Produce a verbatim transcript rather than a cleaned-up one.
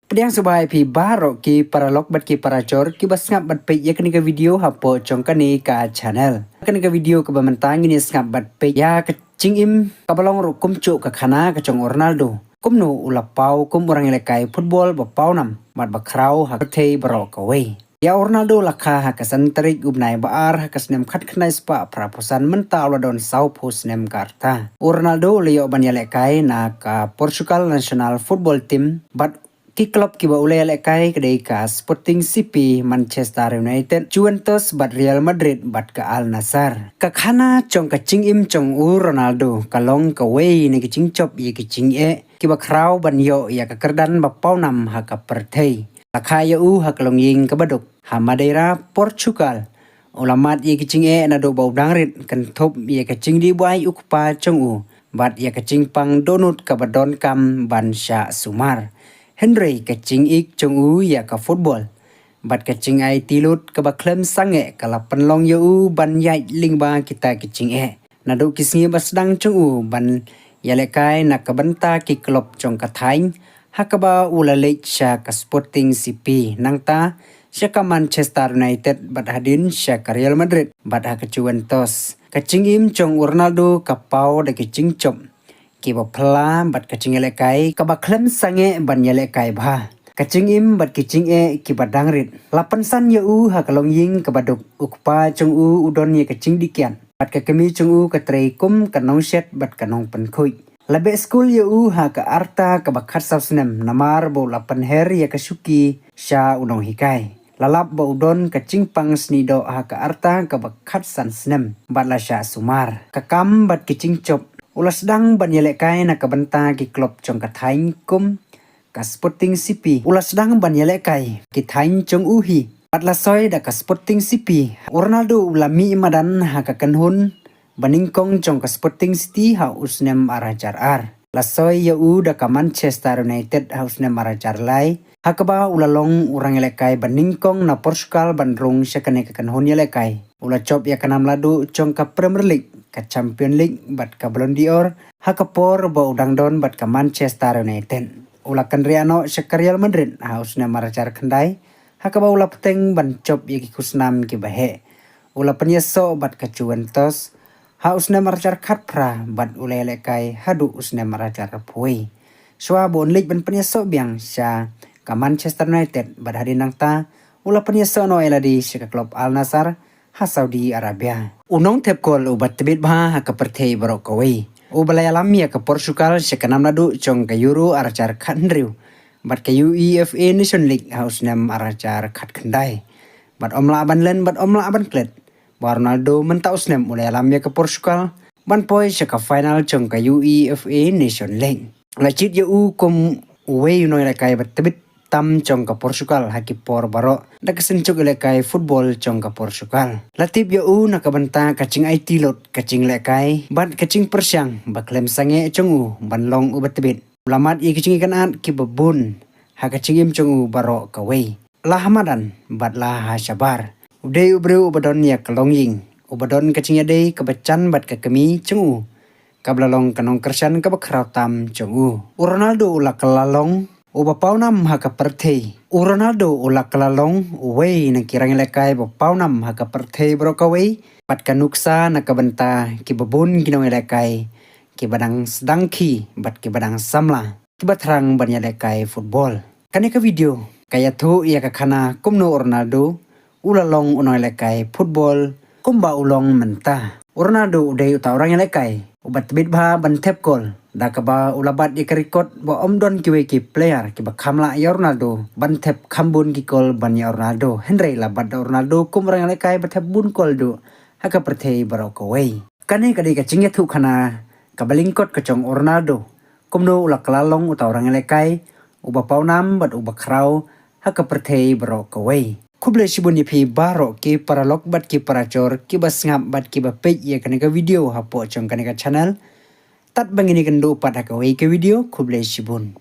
Pdiang sngewbha ïa phi baroh ki paralok bad ki parajor kiba sngap bad peit ïa kane ka video hapoh jong kane ka channel. Kane ka video kaba mynta ngin ïa sngap bad peit ïa ka jingim kaba long ruh kumjuh ka khana ka jong u Ronaldo. Kumno u la paw kum u rangïalehkai football ba pawnam bad ba khraw ha ka pyrthei baroh kawei. Ïa u Ronaldo la kha ha ka san tarik u bnai ba ar ha ka snem khatkhyndai spah phraphew san, mynta u la don sawphew snem ka rta. U Ronaldo u la ïoh ban ïalehkai na ka Portugal national football team bad ki club kiba u la ïalehkai ka dei ka Sporting C P, Manchester United, Juventus bad Real Madrid bad ka Al Nassr. Ka khana jong ka jingim jong u Ronaldo ka long kawei na ki jingjop ïa ki jingeh kiba khraw ban ïoh ïa ka kyrdan ba pawnam ha ka pyrthei. La kha ïa u ha ka longïing kaba duk ha Madeira, Portugal. U la mad ïa ki jingeh naduh ba u dang rit, kynthup ïa ka jingdih buaid u kpa jong u bad ïa ka jingpang dohnud kaba donkam ban shah sumar. Hynrei ka jingïeit jong u ïa ka football bad ka jingaiti lut kaba khlem sangeh ka la pynlong ïa u ban ïaid lyngba kita ki jingeh. Naduh ki sngi ba sdang jong u ban ïalehkai na ka bynta ki club jong ka thaiñ, ha kaba u la leit sha ka Sporting C P, nangta sha ka Manchester United bad hadien sha ka Real Madrid bad ha ka Juventus. Ka jingim jong u Ronaldo ka paw da ki jingjop kiba phylla bad ka jingïalehkai kaba khlem sangeh ban ïalehkai bha. Ka jingim bad ki jingeh kiba dang rit la pynsan ïa u ha ka longïing kaba duk. U kpa jong u u don ïa ka jingdih kiad bad ka kmie jong u ka trei kum ka nongshet bad ka nongpynkhuid. La beh skul ïa u ha ka rta kaba khatsaw snem namar ba u la pynher ïa ka shuki sha u nonghikai. La lap ba u don ka jingpang sniehdoh ha ka rta kaba khatsan snem bad la shah sumar. Ka kam bad ki jingjop, u la sdang ban ïalehkai na ka bynta ki club jong ka thaiñ kum ka Sporting C P. U la sdang ban ïalehkai ki thaiñ jong u hi bad la soi da ka Sporting C P. U Ronaldo u la mih madan ha ka kynhun ba nyngkong jong ka Sporting C P ha u snem ar hajar ar. La soi ïa u da ka Manchester United ha u snem ar hajar lai, ha kaba u la long u rangïalehkai ba nyngkong na Portugal ban rung sha kane ka kynhun ïalehkai. U la jop ïa ka nam laduh jong ka Premier League, ka Champion League bad ka Ballon d'Or ha ka por ba u dang don bad ka Manchester United. U la kynriah noh sha ka Real Madrid ha u snem ar hajar khyndai, ha kaba u la bteng ban jop ïa ki khusnam kiba heh. U la pynïasoh bad ka Juventus ha u snem ar hajar khatphra bad u la ïalehkai haduh u snem ar hajar arphew wei. Shuwa ba un leit ban pynïasoh biang sha ka Manchester United bad hadien nangta u la pynïasoh noh ïa lade sha ka club Al Nassr ha Saudi Arabia. U nongthep kol uba tbit bha ha ka pyrthei baroh kawei, uba la ïalam ïa ka Portugal sha ka nam naduh jong ka Euro ar hajar khathynriew bad ka UEFA Nation League ha u snem ar hajar khatkhyndai. Bad ym lah ban len bad ym lah ban klet ba u Ronaldo mynta u snem u la ïalam ïa ka Portugal ban poi sha ka final jong ka UEFA Nation League. La jied ïa u kum uwei u nongïalehkai ba tbit tam jong ka Portugal ha ki por baroh da ka synjuk ïalehkai football jong ka Portugal. La tip ïa u na ka bynta ka jingaiti lut, ka jingïalehkai bad ka jingpyrshang ba khlem sangeh jong u ban long uba tbit. U la mad ïa ki jingïakynad kiba bun ha ka jingim jong u baroh kawei, la ha madan bad la ha shabar. U dei u briew uba don ïa ka longïing, uba don ka jingïadei kaba jan bad ka kmie jong u, kaba la long ka nongkyrshan kaba khraw tam jong u. U Ronaldo u la kylla long uba pawnam ha ka pyrthei. U Ronaldo u la kylla long uwei na ki rangïalehkai ba pawnam ha ka pyrthei baroh kawei bad ka nuksa na ka bynta kiba bun ki nongïalehkai kiba dang sdang khie bad kiba dang samla, kiba thrang ban ïalehkai football. Kane ka video ka ïathuh ïa ka khana kumno u Ronaldo u la long u nongïalehkai football kumba u long mynta. U Ronaldo u dei uta u rangïalehkai uba tbit bha ban thep kol, da kaba u la bat ïa ka record ba ym don kiwei ki player kiba kham lah ïa u Ronaldo ban thep kham bun ki kol ban ïa u Ronaldo. Hynrei la bat da u Ronaldo kum u rangïalehkai ba thep bun kol duh ha ka pyrthei baroh kawei. Kane ka dei ka jingïathuh khana kaba lyngkot ka jong u Ronaldo, kumno u la kylla long uta u rangïalehkai uba pawnam bad uba khraw ha ka pyrthei baroh kawei. Khublei shibun ïa phi baroh ki paralok bad ki parajor kiba sngap bad kiba peit ïa kane ka video hapoh jong kane ka channel. Tad ba ngin ïakynduh pat ha kawei ka video, khublei shibun.